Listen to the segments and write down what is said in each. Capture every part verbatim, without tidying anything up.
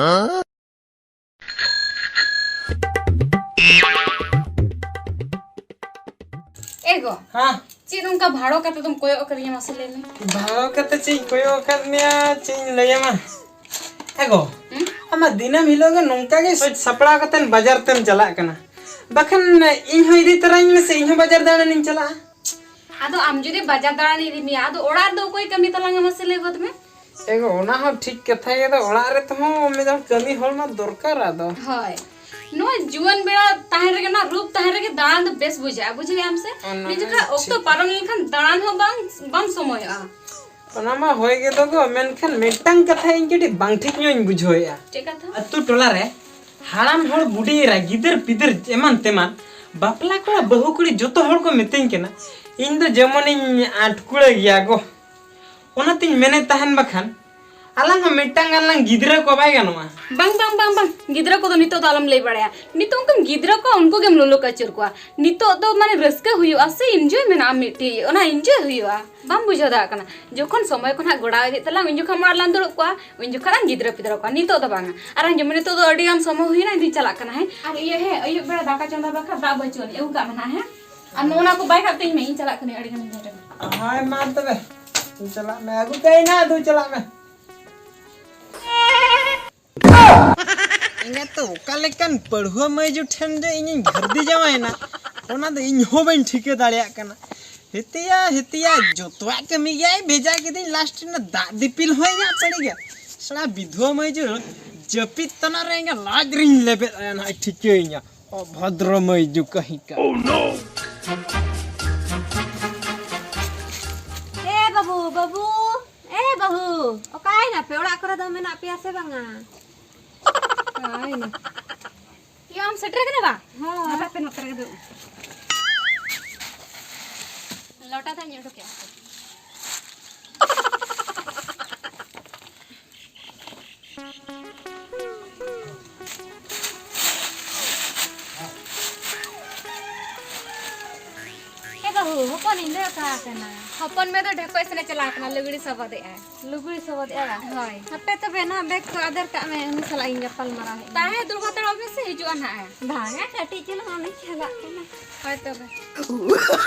ᱮ ᱜᱚ, ᱦᱮᱸ᱾ ᱪᱮᱫ ᱚᱱᱠᱟ ᱵᱷᱟᱲᱚ ᱠᱟᱛᱮ ᱫᱚᱢ ᱠᱚᱭᱚᱜ ᱟᱠᱟᱫᱤᱧᱟ, ᱢᱟᱥᱮ ᱞᱟᱹᱭ ᱢᱮ? ᱵᱷᱟᱲᱚ ᱠᱟᱛᱮ ᱪᱮᱫ ᱤᱧ ᱠᱚᱭᱚᱜ ᱟᱠᱟᱫ ᱢᱮᱭᱟ, ᱪᱮᱫ ᱤᱧ ᱞᱟᱹᱭᱟᱢᱟ? ᱮ ᱜᱚ, ᱦᱩᱸ? ᱟᱢᱟᱜ ᱫᱤᱱᱟᱹᱢ ᱦᱤᱞᱳᱜ ᱜᱮ ᱱᱚᱝᱠᱟ ᱜᱮ ᱥᱟᱡᱽ ᱥᱟᱯᱲᱟᱣ ᱠᱟᱛᱮ ᱵᱟᱡᱟᱨ ᱛᱮᱢ ᱪᱟᱞᱟᱜ ᱠᱟᱱᱟ, ᱵᱟᱠᱷᱟᱱ ᱤᱧ ᱦᱚᱸ ᱤᱫᱤ ᱛᱚᱨᱟᱧ ᱢᱮᱥᱮ, ᱤᱧ ᱦᱚᱸ ᱵᱟᱡᱟᱨ ᱫᱟᱬᱟᱱᱤᱧ ᱪᱟᱞᱟᱜᱼᱟ᱾ ᱟᱫᱚ ᱟᱢ ᱡᱩᱫᱤ ᱵᱟᱡᱟᱨ ᱫᱟᱬᱟᱱ ᱤᱫᱤ ᱢᱮᱭᱟ, ᱟᱫᱚ ᱚᱲᱟᱜ ᱨᱮᱫᱚ ᱚᱠᱚᱭ ᱠᱟᱹᱢᱤ ᱛᱟᱞᱟᱝᱟ, ᱢᱟᱥᱮ ᱞᱟᱹᱭ ᱜᱚᱫ ᱢᱮ? ᱮ ᱜᱚ, ᱚᱱᱟ ᱦᱚᱸ ᱴᱷᱤᱠ ᱠᱟᱛᱷᱟ ᱜᱮ᱾ ᱟᱫᱚ ᱚᱲᱟᱜ ᱨᱮ ᱛᱮᱦᱚᱸ ᱢᱤᱫ ᱫᱷᱟᱣ ᱠᱟᱹᱢᱤ ᱦᱚᱲ ᱢᱟ ᱫᱚᱨᱠᱟᱨ᱾ ᱟᱫᱚ ᱦᱳᱭ, ᱱᱚᱣᱟ ᱡᱩᱣᱟᱹᱱ ᱵᱮᱲᱟ ᱛᱟᱦᱮᱸ ᱨᱮᱜᱮ, ᱱᱚᱣᱟ ᱨᱩᱯ ᱛᱟᱦᱮᱸ ᱨᱮᱜᱮ ᱫᱟᱬᱟᱱ ᱫᱚ ᱵᱮᱥ ᱵᱩᱡᱷᱟᱹᱜᱼᱟ, ᱵᱩᱡᱷᱟᱹᱣ ᱟᱢ ᱥᱮ? ᱚᱱᱟ ᱢᱤᱫ ᱡᱚᱠᱷᱟ ᱦᱚᱸ ᱚᱠᱛᱚ ᱴᱷᱤᱠ᱾ ᱯᱟᱨᱚᱢ ᱞᱮᱱᱠᱷᱟᱱ ᱫᱟᱬᱟᱱ ᱦᱚᱸ ᱵᱟᱝ, ᱵᱟᱢ ᱥᱚᱢᱚᱭᱚᱜᱼᱟ᱾ ᱚᱱᱟ ᱢᱟ ᱦᱳᱭ ᱜᱮ ᱫᱚ ᱜᱚ, ᱢᱮᱱᱠᱷᱟᱱ ᱢᱤᱫᱴᱟᱝ ᱠᱟᱛᱷᱟ ᱤᱧ ᱠᱟᱹᱴᱤᱡ ᱵᱟᱝ ᱴᱷᱤᱠ ᱧᱚᱜ ᱤᱧ ᱵᱩᱡᱷᱟᱹᱣᱮᱫᱼᱟ᱾ ᱪᱮᱫ ᱠᱟᱛᱷᱟ? ᱟᱹᱛᱩ ᱴᱚᱞᱟ ᱨᱮ ᱦᱟᱲᱟᱢ ᱦᱚᱲ, ᱵᱩᱰᱷᱤ ᱮᱨᱟ, ᱜᱤᱫᱟᱹᱨ ᱯᱤᱫᱟᱹᱨ ᱮᱢᱟᱱ ᱛᱮᱢᱟᱱ ᱵᱟᱯᱞᱟ ᱠᱚᱲᱟ ᱵᱟᱹᱦᱩ ᱠᱩᱲᱤ ᱡᱚᱛᱚ ᱦᱚᱲ ᱠᱚ ᱢᱤᱛᱟᱹᱧ ᱠᱟᱱᱟ, ᱤᱧ ᱫᱚ ᱡᱮᱢᱚᱱᱤᱧ ᱟᱸᱴᱠᱩᱲᱟᱹ ᱜᱮᱭᱟ ᱜᱚ᱾ ᱚᱱᱟᱛᱤᱧ ᱢᱮᱱᱮᱫ ᱛᱟᱦᱮᱱ, ᱵᱟᱠᱷᱟᱱ ᱟᱞᱟᱝ ᱦᱚᱸ ᱢᱤᱫᱴᱟᱝ ᱜᱟᱱ ᱞᱟᱝ ᱜᱤᱫᱽᱨᱟᱹ ᱠᱚ ᱵᱟᱭ ᱜᱟᱱᱚᱜᱼᱟ? ᱵᱟᱝ, ᱵᱟᱝ, ᱵᱟᱝ, ᱵᱟᱝ, ᱜᱤᱫᱽᱨᱟᱹ ᱠᱚᱫᱚ ᱱᱤᱛᱚᱜ ᱫᱚ ᱟᱞᱚᱢ ᱞᱟᱹᱭ ᱵᱟᱲᱟᱭᱟ᱾ ᱱᱤᱛᱚᱜ ᱩᱱᱠᱩᱢ ᱜᱤᱫᱽᱨᱟᱹ ᱠᱚᱣᱟ, ᱩᱱᱠᱩ ᱜᱮᱢ ᱞᱚᱞᱚ ᱟᱹᱪᱩᱨ ᱠᱚᱣᱟ᱾ ᱱᱤᱛᱚᱜ ᱫᱚ ᱢᱟᱱᱮ ᱨᱟᱹᱥᱠᱟᱹ ᱦᱩᱭᱩᱜᱼᱟ ᱥᱮ, enjoy ᱢᱮᱱᱟᱜᱼᱟ ᱢᱤᱫᱴᱤᱡ, ᱚᱱᱟ enjoy ᱦᱩᱭᱩᱜᱼᱟ᱾ ᱵᱟᱢ ᱵᱩᱡᱷᱟᱹᱣ ᱫᱟᱲᱮᱭᱟᱜ ᱠᱟᱱᱟ? ᱡᱚᱠᱷᱚᱱ ᱥᱚᱢᱚᱭ ᱠᱚ ᱱᱟᱦᱟᱜ ᱜᱚᱲᱟᱣ ᱤᱫᱤᱜ ᱛᱟᱞᱟᱝ, ᱩᱱ ᱡᱚᱠᱷᱚᱱ ᱢᱟ ᱟᱨ ᱞᱟᱝ ᱫᱩᱲᱩᱵ ᱠᱚᱜᱼᱟ, ᱩᱱ ᱡᱚᱠᱷᱚᱱ ᱞᱟᱝ ᱜᱤᱫᱽᱨᱟᱹ ᱯᱤᱫᱽᱨᱟᱹ ᱠᱚᱣᱟ᱾ ᱱᱤᱛᱚᱜ ᱫᱚ ᱵᱟᱝᱟ᱾ ᱟᱨ ᱟᱸᱡᱚᱢ ᱢᱮ, ᱱᱤᱛᱚᱜ ᱫᱚ ᱟᱹᱰᱤ ᱜᱟᱱ ᱥᱚᱢᱚᱭ ᱦᱩᱭᱱᱟ, ᱤᱧ ᱫᱩᱧ ᱪᱟᱞᱟᱜ ᱠᱟᱱᱟ, ᱦᱮᱸ? ᱟᱨ ᱤᱭᱟᱹ, ᱦᱮᱸ, ᱟᱹᱭᱩᱵ ᱵᱮᱲᱟ ᱫᱟᱠᱟ ᱪᱚᱸᱫᱟ ᱵᱟᱠᱷᱨᱟ ᱫᱟᱜ ᱵᱟᱹᱪᱩᱜ ᱟᱹᱱᱤᱡ, ᱟᱹᱜᱩ ᱠᱟᱜ ᱢᱮ ᱱᱟᱦᱟᱜ, ᱦᱮᱸ? ᱟᱨ ᱱᱚᱜᱼᱚ ᱱᱟ ᱠᱚ ᱵᱟᱭ ᱠᱟᱜ ᱛᱤᱧ ᱢᱮ, ᱤᱧ ᱪᱟᱞᱟᱜ ᱠᱟᱹᱱᱟᱹᱧ, ᱟᱹᱰᱤ ᱜᱟᱱ ᱤᱧ ᱦᱚᱭ ᱢᱟ ᱛᱚᱵᱮ, ᱪᱟᱞᱟᱜ ᱢᱮ, ᱟᱹᱜᱩ ᱠᱟᱜ ᱟᱹᱧ ᱱᱟᱦᱟᱜ, ᱫᱩ ᱪᱟᱞᱟᱜ ᱢᱮ᱾ ᱮᱸᱜᱟᱛ ᱫᱚ ᱚᱠᱟ ᱞᱮᱠᱟᱱ ᱯᱟᱹᱲᱦᱩᱣᱟᱹ ᱢᱟᱹᱭ ᱡᱩ ᱴᱷᱮᱱ ᱡᱮ ᱤᱧᱤᱧ ᱜᱷᱟᱹᱨᱫᱤ ᱡᱟᱶᱟᱭᱮᱱᱟ, ᱚᱱᱟ ᱫᱚ ᱤᱧ ᱦᱚᱸ ᱵᱟᱹᱧ ᱴᱷᱤᱠᱟᱹ ᱫᱟᱲᱮᱭᱟᱜ ᱠᱟᱱᱟ᱾ ᱦᱤᱛᱤᱭᱟ, ᱦᱤᱛᱤᱭᱟ, ᱡᱚᱛᱚᱣᱟᱜ ᱠᱟᱹᱢᱤ ᱜᱮᱭᱟᱭ, ᱵᱷᱮᱡᱟ ᱠᱤᱫᱤᱧ, last ᱨᱮ ᱫᱟᱜ ᱫᱤᱯᱤᱞ ᱦᱚᱸ ᱤᱧᱟᱹᱜ ᱯᱟᱹᱲᱤ ᱜᱮ᱾ ᱥᱟᱞᱟ ᱵᱤᱫᱷᱣᱟᱹ ᱢᱟᱹᱭ ᱡᱩ ᱡᱟᱹᱯᱤᱫ ᱛᱟᱱᱟ ᱨᱮ ᱮᱸᱜᱟ ᱞᱟᱡ ᱨᱤᱧ ᱞᱮᱵᱮᱫ ᱟᱭᱟ ᱱᱟᱦᱟᱜ, ᱴᱷᱤᱠᱟᱹᱭᱤᱧᱟ᱾ ᱚᱵᱷᱚᱫᱨᱚ ᱢᱟᱹᱭ ᱡᱩ ᱠᱟᱹᱦᱤ ᱠᱟ᱾ ᱮ ᱵᱟᱹᱵᱩ, ᱵᱟᱹᱵᱩ, ᱮ ᱵᱟᱹᱦᱩ, ᱚᱠᱟᱭᱮᱱᱟ ᱯᱮ? ᱚᱲᱟᱜ ᱠᱚᱨᱮ ᱫᱚ ᱢᱮᱱᱟᱜ ᱯᱮᱭᱟ ᱥᱮ ᱵᱟᱝᱟ? ᱚᱠᱟᱭᱮᱱᱟ? ᱭᱳ, ᱟᱢ ᱥᱮᱴᱮᱨ ᱠᱟᱱᱟ ᱵᱟ? ᱦᱳᱭ᱾ ᱦᱟᱯᱮ, ᱦᱟᱯᱮ, ᱱᱚᱛᱮ ᱨᱮᱜᱮ ᱫᱩᱲᱩᱵ ᱢᱮ᱾ ᱞᱚᱴᱟ ᱫᱟᱜ ᱤᱧ ᱚᱰᱚᱠᱮᱜᱼᱟ᱾ ᱮ ᱵᱟᱹᱦᱩ, ᱦᱚᱯᱚᱱᱤᱧ ᱞᱟᱹᱭ ᱟᱠᱟ ᱠᱟᱱᱟ᱾ ᱦᱚᱯᱚᱱ ᱢᱮ ᱫᱚ ᱰᱷᱮᱠᱚᱡ ᱥᱮᱱᱮ ᱪᱟᱞᱟᱣ ᱠᱟᱱᱟ, ᱞᱩᱜᱽᱲᱤ ᱥᱚᱵᱚᱫᱮᱜᱼᱟᱭ᱾ ᱞᱩᱜᱽᱲᱤ ᱥᱚᱵᱚᱫᱮᱜᱼᱟ? ᱦᱳᱭ᱾ ᱦᱟᱯᱮ ᱛᱚᱵᱮ, ᱱᱚᱣᱟ ᱵᱮᱜᱽ ᱠᱚ ᱟᱫᱮᱨ ᱠᱟᱜ ᱢᱮ, ᱩᱱᱤ ᱥᱟᱞᱟᱜ ᱤᱧ ᱜᱟᱯᱟᱞ ᱢᱟᱨᱟᱣ ᱦᱮᱡ ᱮᱱᱟ᱾ ᱛᱟᱦᱮᱸ ᱫᱩᱲᱩᱵ ᱦᱟᱛᱟᱲᱚᱜ ᱢᱮ ᱥᱮ, ᱦᱤᱡᱩᱜᱼᱟ ᱱᱟᱦᱟᱜ ᱮ᱾ ᱵᱟᱝᱟ, ᱠᱟᱹᱴᱤᱡ ᱪᱩᱞᱩᱝ ᱩᱱᱤ ᱪᱟᱞᱟᱜ ᱠᱟᱱᱟ᱾ ᱦᱳᱭ ᱛᱚᱵᱮ᱾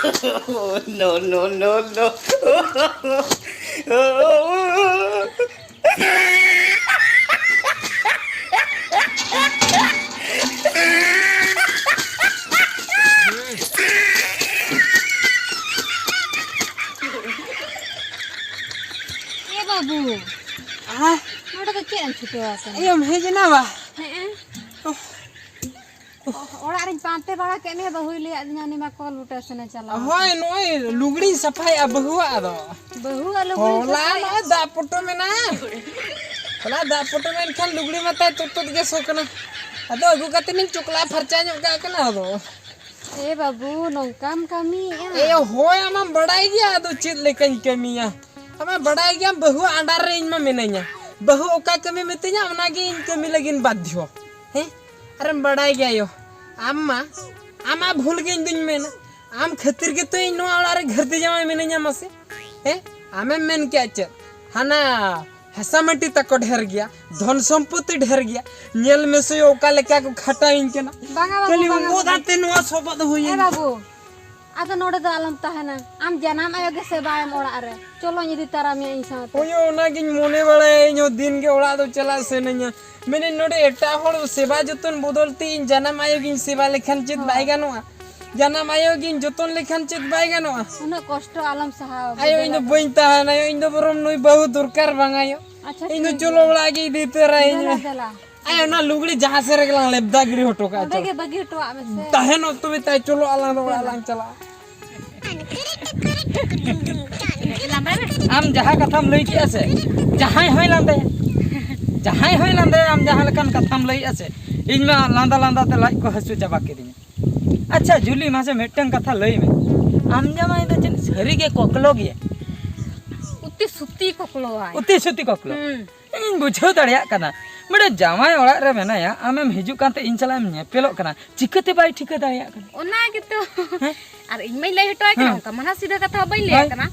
No, no, no, no. ᱮ ᱵᱟᱹᱵᱩ, ᱟᱦᱟ᱾ ᱱᱚᱰᱮ ᱫᱚ ᱪᱮᱫ ᱮᱢ ᱪᱷᱩᱴᱟᱹᱣ ᱟᱠᱟᱱᱟ? ᱮᱭ, ᱮᱢ ᱦᱮᱡ ᱮᱱᱟ ᱵᱟ? ᱦᱮᱸ᱾ ᱚᱦ᱾ ᱚᱲᱟᱜ ᱨᱤᱧ ᱯᱟᱱᱛᱮ ᱵᱟᱲᱟ ᱠᱮᱫ ᱢᱮᱭᱟ, ᱵᱟᱹᱦᱩᱭ ᱞᱟᱹᱭᱟᱫ ᱫᱤᱧᱟ, ᱩᱱᱤ ᱢᱟ ᱠᱚᱞ ᱵᱩᱴᱟᱹ ᱥᱮᱱᱮ ᱪᱟᱞᱟᱣ ᱦᱳᱭ, ᱟᱠᱟᱱᱟ᱾ ᱱᱚᱜᱼᱚᱭ ᱞᱩᱜᱽᱲᱤᱧ ᱥᱟᱯᱷᱟᱭᱮᱫᱼᱟ ᱵᱟᱹᱦᱩᱣᱟᱜ ᱟᱫᱚ᱾ ᱵᱟᱹᱦᱩᱣᱟᱜ ᱞᱩᱜᱽᱲᱤ ᱦᱚᱞᱟ ᱥᱟᱯᱷᱟᱭᱮᱫ? ᱱᱚᱜᱼᱚᱭ ᱫᱟᱜ ᱯᱚᱴᱚᱢ ᱮᱱᱟ᱾ ᱦᱚᱞᱟ ᱫᱟᱜ ᱯᱚᱴᱚᱢ ᱮᱱ ᱠᱷᱟᱱ ᱞᱩᱜᱽᱲᱤ ᱢᱟ ᱛᱟᱭ ᱛᱚᱛᱚᱫ ᱜᱮ ᱥᱚ ᱠᱟᱱᱟ᱾ ᱟᱫᱚ ᱟᱹᱜᱩ ᱠᱟᱛᱮ ᱤᱧ ᱪᱚᱠᱞᱟ ᱯᱷᱟᱨᱪᱟ ᱧᱚᱜ ᱠᱟᱜ ᱠᱟᱱᱟ ᱟᱫᱚ᱾ ᱮ ᱵᱟᱹᱵᱩ, ᱱᱚᱝᱠᱟᱢ ᱠᱟᱹᱢᱤᱭᱮᱫᱼᱟ? ᱮ ᱦᱳᱭ, ᱟᱢᱟᱢ ᱵᱟᱲᱟᱭ ᱜᱮᱭᱟ ᱟᱫᱚ ᱪᱮᱫ ᱞᱮᱠᱟᱧ ᱠᱟᱹᱢᱤᱭᱟ᱾ ᱟᱢᱟᱢ ᱵᱟᱲᱟᱭ ᱜᱮᱭᱟ ᱵᱟᱹᱦᱩ under ᱨᱮ ᱤᱧ ᱢᱟ ᱢᱤᱱᱟᱹᱧᱟ᱾ ᱵᱟᱹᱦᱩ ᱚᱠᱟ ᱠᱟᱹᱢᱤ ᱢᱤᱛᱟᱹᱧᱟ ᱚᱱᱟᱜᱮ ᱤᱧ ᱠᱟᱹᱢᱤ ᱞᱟᱹᱜᱤᱫ ᱵᱟᱫᱽᱫᱷᱚ᱾ ᱦᱮᱸ? ᱟᱨᱮᱢ ᱵᱟᱲᱟᱭ ᱜᱮᱭᱟ ᱟᱭᱳ, ᱟᱢ ᱢᱟ, ᱟᱢᱟᱜ ᱵᱷᱩᱞ ᱜᱮ ᱤᱧ ᱫᱩᱧ ᱢᱮᱱᱟ᱾ ᱟᱢ ᱠᱷᱟᱹᱛᱤᱨ ᱜᱮᱛᱚ ᱤᱧ ᱱᱚᱣᱟ ᱚᱲᱟᱜ ᱨᱮ ᱜᱷᱟᱹᱨᱫᱤ ᱡᱟᱶᱟᱭ ᱢᱤᱱᱟᱹᱧᱟ ᱢᱟᱥᱮ᱾ ᱦᱮᱸ? ᱟᱢᱮᱢ ᱢᱮᱱ ᱠᱮᱭᱟ ᱪᱮᱫ? ᱦᱟᱱᱟ ᱦᱟᱥᱟ ᱢᱟᱹᱴᱤ ᱛᱟᱠᱚ ᱰᱷᱮᱨ ᱜᱮᱭᱟ, ᱫᱷᱚᱱ ᱥᱚᱢᱯᱚᱛᱤ ᱰᱷᱮᱨ ᱜᱮᱭᱟ, ᱧᱮᱞ ᱢᱮᱥᱮ ᱚᱠᱟ ᱞᱮᱠᱟ ᱠᱚ ᱠᱷᱟᱴᱟᱣᱤᱧ ᱠᱟᱱᱟ᱾ ᱵᱟᱝᱟ ᱵᱟᱹᱵᱩ, ᱠᱷᱟᱹᱞᱤ ᱵᱟᱝᱟ ᱩᱢᱩᱜ ᱵᱟᱹᱵᱩ᱾ ᱫᱟᱜ ᱛᱮ ᱱᱚᱣᱟ ᱥᱚᱵᱚᱫ ᱮ ᱮ ᱦᱩᱭᱮᱱ᱾ ᱵᱟᱹᱵᱩ, ᱟᱫᱚ ᱱᱚᱰᱮ ᱫᱚ ᱟᱞᱚᱢ ᱛᱟᱦᱮᱱᱟ᱾ ᱟᱢ ᱡᱟᱱᱟᱢ ᱟᱭᱳ ᱜᱮ ᱥᱮᱵᱟᱭᱮᱢ ᱚᱲᱟᱜ ᱨᱮ᱾ ᱪᱚᱞᱚᱧ ᱤᱫᱤ ᱛᱟᱨᱟ ᱢᱮᱭᱟ ᱤᱧ ᱥᱟᱶᱛᱮ᱾ ᱦᱳᱭ, ᱚᱱᱟᱜᱤᱧ ᱢᱚᱱᱮ ᱵᱟᱲᱟᱭᱟ, ᱤᱧ ᱦᱚᱸ ᱫᱤᱱ ᱜᱮ ᱚᱲᱟᱜ ᱫᱚ ᱪᱟᱞᱟᱜ ᱥᱟᱱᱟᱧᱟ᱾ ᱢᱮᱱᱮᱫ ᱱᱚᱰᱮ ᱮᱴᱟᱜ ᱦᱚᱲ ᱥᱮᱵᱟ ᱡᱚᱛᱚᱱ ᱵᱚᱫᱚᱞ ᱛᱮ ᱤᱧ ᱡᱟᱱᱟᱢ ᱟᱭᱳ ᱜᱤᱧ ᱥᱮᱵᱟ ᱞᱮᱠᱷᱟᱱ ᱪᱮᱫ ᱦᱳᱭ᱾ ᱵᱟᱭ ᱜᱟᱱᱚᱜᱼᱟ? ᱡᱟᱱᱟᱢ ᱟᱭᱳ ᱜᱤᱧ ᱡᱚᱛᱚᱱ ᱞᱮᱠᱷᱟᱱ ᱪᱮᱫ ᱵᱟᱭ ᱜᱟᱱᱚᱜᱼᱟ? ᱩᱱᱟᱹᱜ ᱠᱚᱥᱴᱚ ᱟᱞᱚᱢ ᱥᱟᱦᱟᱣᱟ, ᱟᱭᱳ, ᱵᱩᱡᱷᱟᱹᱣ ᱤᱧ ᱫᱚ ᱫᱟᱲᱮᱭᱟᱜ ᱵᱟᱹᱧ ᱛᱟᱦᱮᱱᱟ, ᱟᱭᱳ, ᱤᱧ ᱫᱚ ᱵᱚᱨᱚᱢ ᱱᱩᱭ ᱵᱟᱹᱦᱩ ᱫᱚᱨᱠᱟᱨ ᱵᱟᱝ ᱟᱭᱳ᱾ ᱟᱪᱪᱷᱟ, ᱤᱧ ᱫᱚ ᱴᱷᱤᱠ ᱪᱚᱞᱚ ᱜᱮᱭᱟ᱾ ᱚᱲᱟᱜ ᱜᱮ ᱤᱫᱤ ᱩᱛᱟᱹᱨᱟ ᱤᱧ ᱫᱮᱞᱟ, ᱢᱮ᱾ ᱫᱮᱞᱟ᱾ ᱟᱭᱳ, ᱚᱱᱟ ᱞᱩᱜᱽᱲᱤ ᱡᱟᱦᱟᱸ ᱥᱮᱫ ᱨᱮᱜᱮ ᱞᱟᱝ ᱞᱮᱵᱫᱟ ᱜᱤᱰᱤ ᱦᱚᱴᱚ ᱠᱟᱜᱼᱟ, ᱚᱸᱰᱮ ᱪᱚᱞᱚ᱾ ᱜᱮ ᱵᱟᱹᱜᱤ ᱦᱚᱴᱚᱣᱟᱜ ᱢᱮᱥᱮ᱾ ᱛᱟᱦᱮᱱ ᱚᱠᱛᱚ ᱢᱮᱛᱟᱭ, ᱪᱚᱞᱚ ᱟᱞᱟᱝ ᱫᱚ ᱚᱲᱟᱜ ᱫᱮᱞᱟ᱾ ᱞᱟᱝ ᱪᱟᱞᱟᱜᱼᱟ᱾ ᱟᱢ ᱡᱟᱦᱟᱸ ᱠᱟᱛᱷᱟᱢ ᱞᱟᱹᱭ ᱠᱮᱜᱼᱟ ᱥᱮ, ᱡᱟᱦᱟᱸᱭ ᱦᱚᱸᱭ ᱞᱟᱸᱫᱟᱭᱟ, ᱡᱟᱦᱟᱸᱭ ᱦᱚᱸᱭ ᱞᱟᱸᱫᱟᱭᱟ, ᱟᱢ ᱡᱟᱦᱟᱸ ᱞᱮᱠᱟᱱ ᱠᱟᱛᱷᱟᱢ ᱞᱟᱹᱭᱮᱜᱼᱟ ᱥᱮ, ᱤᱧ ᱢᱟ ᱞᱟᱸᱫᱟ ᱞᱟᱸᱫᱟ ᱛᱮ ᱞᱟᱡ ᱠᱚ ᱦᱟᱹᱥᱩ ᱪᱟᱵᱟ ᱠᱤᱫᱤᱧᱟ᱾ ᱟᱪᱪᱷᱟ ᱡᱩᱞᱤ, ᱢᱟᱥᱮ ᱢᱤᱫᱴᱟᱝ ᱠᱟᱛᱷᱟ ᱞᱟᱹᱭ ᱢᱮ, ᱟᱢ ᱡᱟᱢᱟᱭ ᱫᱚ ᱪᱮᱫ ᱥᱟᱹᱨᱤ ᱜᱮ ᱠᱚᱠᱞᱚ ᱜᱮᱭᱟ? ᱩᱛᱤ ᱥᱩᱛᱤ ᱠᱚᱠᱞᱚᱣᱟᱭ᱾ ᱩᱛᱤ ᱥᱩᱛᱤ ᱠᱚᱠᱞᱚ? ᱦᱩᱸ᱾ ᱤᱧ ᱵᱩᱡᱷᱟᱹᱣ ᱫᱟᱲᱮᱭᱟᱜ ᱠᱟᱱᱟ, ᱢᱤᱫᱴᱮᱱ ᱡᱟᱶᱟᱭ ᱚᱲᱟᱜ ᱨᱮ ᱢᱮᱱᱟᱭᱟ, ᱟᱢᱮᱢ ᱦᱤᱡᱩᱜ ᱠᱟᱱᱛᱮ ᱤᱧ ᱥᱟᱞᱟᱜ ᱮᱢ ᱧᱮᱯᱮᱞᱚᱜ ᱠᱟᱱᱟ, ᱪᱤᱠᱟᱹᱛᱮ ᱵᱟᱭ ᱴᱷᱤᱠᱟᱹ ᱫᱟᱲᱮᱭᱟᱜ ᱠᱟᱱᱟ? ᱚᱱᱟ ᱜᱮᱛᱚ᱾ ᱦᱮᱸ? ᱟᱨ ᱤᱧ ᱢᱟᱧ ᱞᱟᱹᱭ ᱦᱚᱴᱚ ᱟᱭ ᱠᱟᱱᱟ, ᱦᱮᱸ᱾ ᱚᱱᱠᱟ ᱢᱟ ᱱᱟᱦᱟᱜ ᱥᱤᱫᱷᱟᱹ ᱠᱟᱛᱷᱟ ᱦᱚᱸ ᱵᱟᱹᱧ ᱞᱟᱹᱭ ᱟᱭ ᱦᱳᱭ᱾ ᱠᱟᱱᱟ᱾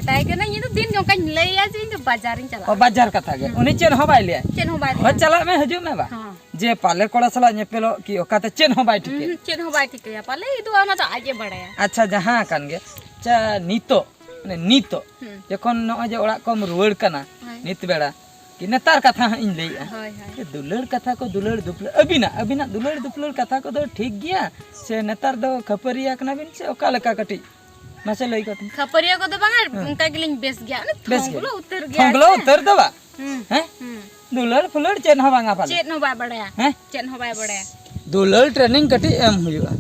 ᱢᱮᱛᱟᱭ ᱠᱟᱹᱱᱟᱹᱧ, ᱤᱧ ᱫᱚ ᱫᱤᱱ ᱜᱮ ᱚᱱᱠᱟᱧ ᱞᱟᱹᱭᱟ ᱡᱮ ᱤᱧ ᱫᱚ ᱵᱟᱡᱟᱨᱤᱧ ᱪᱟᱞᱟᱜᱼᱟ᱾ ᱚ, ᱵᱟᱡᱟᱨ ᱠᱟᱛᱷᱟ ᱜᱮ᱾ ᱦᱩᱸ᱾ ᱩᱱᱤ ᱪᱮᱫ ᱦᱚᱸ ᱵᱟᱭ ᱞᱟᱹᱭᱟ? ᱪᱮᱫ ᱦᱚᱸ ᱵᱟᱭ ᱦᱳᱭ, ᱞᱟᱹᱭᱟ᱾ ᱪᱟᱞᱟᱜ ᱢᱮ, ᱦᱤᱡᱩᱜ ᱢᱮ ᱵᱟ᱾ ᱦᱚᱸ᱾ ᱡᱮ ᱯᱟᱞᱮ ᱠᱚᱲᱟ ᱥᱟᱞᱟᱜ ᱧᱮᱯᱮᱞᱚᱜ ᱠᱤ ᱚᱠᱟᱛᱮ, ᱪᱮᱫ ᱦᱚᱸ ᱵᱟᱭ ᱴᱷᱤᱠᱟᱹᱭᱟ᱾ ᱦᱩᱸ, ᱪᱮᱫ ᱦᱚᱸ ᱵᱟᱭ ᱴᱷᱤᱠᱟᱹᱭᱟ, ᱯᱟᱞᱮ ᱤᱫᱩᱜᱼᱟ, ᱚᱱᱟ ᱫᱚ ᱟᱡ ᱮ ᱵᱟᱲᱟᱭᱟ᱾ ᱟᱪᱪᱷᱟ, ᱡᱟᱦᱟᱸ ᱠᱟᱱ ᱜᱮ, ᱟᱪᱪᱷᱟ, ᱱᱤᱛᱚᱜ, ᱢᱟᱱᱮ ᱱᱤᱛᱚᱜ ᱦᱩᱸ᱾ ᱡᱚᱠᱷᱚᱱ ᱱᱚᱜᱼᱚᱭ ᱡᱮ ᱚᱲᱟᱜ ᱠᱚᱢ ᱨᱩᱣᱟᱹᱲ ᱠᱟᱱᱟ, ᱦᱳᱭ᱾ ᱱᱤᱛ ᱵᱮᱲᱟ ᱠᱤ ᱱᱮᱛᱟᱨ ᱠᱟᱛᱷᱟ ᱦᱟᱸᱜ ᱤᱧ ᱞᱟᱹᱭᱮᱜᱼᱟ᱾ ᱦᱳᱭ, ᱦᱳᱭ᱾ ᱡᱮ ᱫᱩᱞᱟᱹᱲ ᱠᱟᱛᱷᱟ ᱠᱚ, ᱫᱩᱞᱟᱹᱲ ᱫᱩᱯᱞᱟᱹᱲ, ᱟᱹᱵᱤᱱᱟᱜ, ᱟᱹᱵᱤᱱᱟᱜ ᱫᱩᱞᱟᱹᱲ ᱫᱩᱯᱞᱟᱹᱲ ᱠᱟᱛᱷᱟ ᱠᱚᱫᱚ ᱴᱷᱤᱠ ᱜᱮᱭᱟ ᱥᱮ ᱱᱮᱛᱟᱨ ᱫᱚ ᱠᱷᱟᱹᱯᱟᱹᱨᱤᱭᱟ ᱠᱟᱱᱟ ᱵᱤᱱ ᱥᱮ ᱚᱠᱟ ᱞᱮᱠᱟ? ᱠᱟᱹᱴᱤᱡ ᱢᱟᱥᱮ ᱞᱟᱹᱭ ᱠᱚᱛᱮ᱾ ᱠᱷᱟᱹᱯᱟᱹᱨᱤᱭᱟᱹ ᱠᱚᱫᱚ ᱵᱟᱝᱟ, ᱦᱮᱸ᱾ ᱚᱱᱠᱟ ᱜᱮᱞᱤᱧ ᱵᱮᱥ ᱜᱮᱭᱟ᱾ ᱚᱱᱮ ᱵᱮᱥ ᱜᱮ᱾ ᱛᱷᱚᱝᱜᱽᱞᱚ ᱩᱛᱟᱹᱨ ᱜᱮᱭᱟ ᱛᱷᱚᱝᱜᱽᱞᱚ ᱥᱮ᱾ ᱩᱛᱟᱹᱨ ᱫᱚ ᱵᱟ? ᱦᱩᱸ, ᱦᱮᱸ? ᱦᱩᱸ᱾ ᱫᱩᱞᱟᱹᱲ ᱯᱷᱩᱞᱟᱹᱲ ᱪᱮᱫ ᱦᱚᱸ ᱵᱟᱝᱟ ᱯᱟᱞᱮ? ᱪᱮᱫ ᱦᱚᱸ ᱵᱟᱭ ᱵᱟᱲᱟᱭᱟ᱾ ᱦᱮᱸ? ᱪᱮᱫ ᱦᱚᱸ ᱵᱟᱭ ᱵᱟᱲᱟᱭᱟ᱾ ᱫᱩᱞᱟᱹᱲ training ᱠᱟᱹᱴᱤᱡ ᱮᱢ ᱦᱩᱭᱩᱜᱼᱟ᱾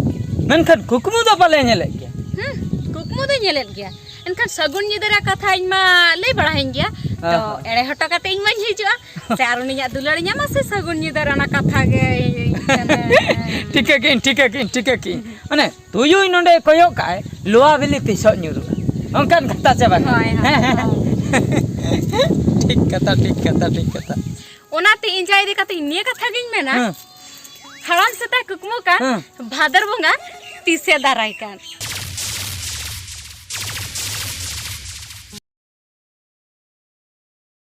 ᱢᱮᱱᱠᱷᱟᱱ ᱠᱩᱠᱢᱩ ᱫᱚ ᱯᱟᱞᱮ ᱧᱮᱞᱮᱫ ᱜᱮᱭᱟ? ᱦᱩᱸ, ᱠᱩᱠᱢᱩ ᱫᱚ ᱧᱮᱞᱮᱫ ᱜᱮᱭᱟ᱾ ᱮᱱᱠᱷᱟᱱ ᱥᱟᱹᱜᱩᱱ ᱧᱤᱫᱟᱹ ᱨᱮᱭᱟᱜ ᱠᱟᱛᱷᱟ ᱤᱧ ᱢᱟ ᱞᱟᱹᱭ ᱵᱟᱲᱟᱭᱟᱹᱧ ᱜᱮᱭᱟ᱾ ᱦᱮᱸ, ᱛᱚ, ᱦᱮᱸ᱾ ᱮᱲᱮ ᱦᱚᱴᱚ ᱠᱟᱛᱮ ᱤᱧ ᱢᱟᱧ ᱦᱤᱡᱩᱜᱼᱟ᱾ ᱥᱮ ᱟᱨ ᱩᱱᱤᱭᱟᱜ ᱫᱩᱞᱟᱹᱲ ᱧᱟᱢᱟ ᱥᱮ ᱥᱟᱹᱜᱩᱱ ᱧᱤᱫᱟᱹ ᱨᱮ ᱚᱱᱟ ᱠᱟᱛᱷᱟ ᱜᱮ ᱤᱧ ᱴᱷᱤᱠᱟᱹ ᱠᱤᱧ, ᱴᱷᱤᱠᱟᱹ ᱠᱤᱧ, ᱴᱷᱤᱠᱟᱹ ᱠᱤᱧ᱾ ᱢᱟᱱᱮ ᱛᱩᱭᱩᱭ ᱱᱚᱰᱮ ᱠᱚᱭᱚᱜ ᱠᱟᱜᱼᱟᱭ, ᱞᱚᱣᱟ ᱵᱤᱞᱤ ᱛᱤᱥᱚᱜ ᱧᱩᱨᱩᱜᱼᱟ? ᱚᱱᱠᱟᱱ ᱠᱟᱛᱷᱟ ᱪᱮ ᱵᱟᱝ? ᱦᱳᱭ, ᱦᱳᱭ, ᱦᱮᱸ, ᱦᱮᱸ, ᱦᱳᱭ᱾ ᱴᱷᱤᱠ ᱠᱟᱛᱷᱟ, ᱴᱷᱤᱠ ᱠᱟᱛᱷᱟ, ᱴᱷᱤᱠ ᱠᱟᱛᱷᱟ᱾ ᱚᱱᱟᱛᱮ ᱤᱧ ᱡᱟ ᱤᱫᱤ ᱠᱟᱛᱮ ᱱᱤᱭᱟᱹ ᱠᱟᱛᱷᱟ ᱜᱤᱧ ᱢᱮᱱᱟ, ᱦᱮᱸ᱾ ᱦᱟᱲᱟᱢ ᱥᱮᱛᱟᱭ ᱠᱩᱠᱢᱩ ᱠᱟᱱ, ᱦᱮᱸ᱾ ᱵᱷᱟᱫᱚᱨ ᱵᱚᱸᱜᱟ ᱛᱤᱥᱮ ᱫᱟᱨᱟᱭ ᱠᱟᱱ᱾